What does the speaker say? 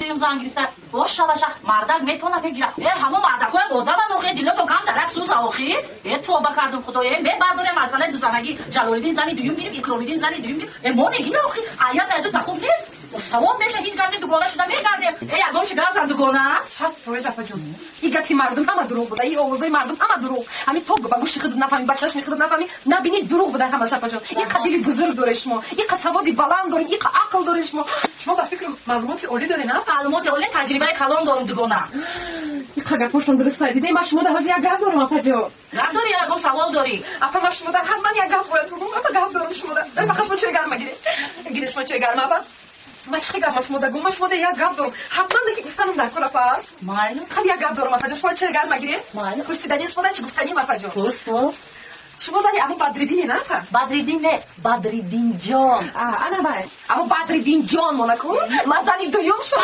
Сеюм зан гирифта. Бош шаваша, мардак метона, мегира. Э, ҳамо мардакоям одаман охи, дилото кам дарак сӯза охи. Э, тоба кардум, худоё, э, мебардорем масъалаи дузанагӣ. Ҷалолиддин зани дуюм гирифт, Икромиддин зани дуюм гирифт. Э, мо мегина охи, аят аяду та хуб нест. Савоб меша, ҳеҷ гап нест, дугона шуда мегардем. Э, ягон чи гап зан, дугона. 100%, апаҷон. И гапи мардум ҳама дурӯғ буда, и овозои мардум ҳама дурӯғ. Ҳамин то ба гӯши худат нафаҳми, ба чашми худат нафаҳми, набинӣ, дурӯғ буда ҳамаш, апаҷон. Иқа дили бузург доред шумо, иқа саводи баланд доред, иқа ақл доред шумо. Шумо ба фикр маълумоти олӣ доред, на? Маълумоти олӣ, таҷрибаи калон дорум, дугона. Иқа гапошон дуруст дидем. Ман шумо да ҳозир як гап дорам, апаҷон. Гап дорӣ ё ягон савол дорӣ? Апа, ман шумо да ҳатман як гап бояд бугум. Апа, гап дорам шумо да. Фақат шумо чой гарма гиред. Гиред шумо чой гарма, апа. Ма чӣ гап ма шумо да гум? Ма шумо да як гап дорам. Ҳатман да ки гуфтанам дар кор, апа. Майли. Қад як гап дорам, апаҷон. Шумо чой гарма гиред? Майли. Пурсидани шумо да чӣ гуфтаним, апаҷон? Пурс, пурс. Шумо зани Абу Бадриддине, на, апа? Бадриддин не, Бадриддинҷон. Ана вай. Абу Бадриддин ҷон монакун. Ман зани дуюм шумо.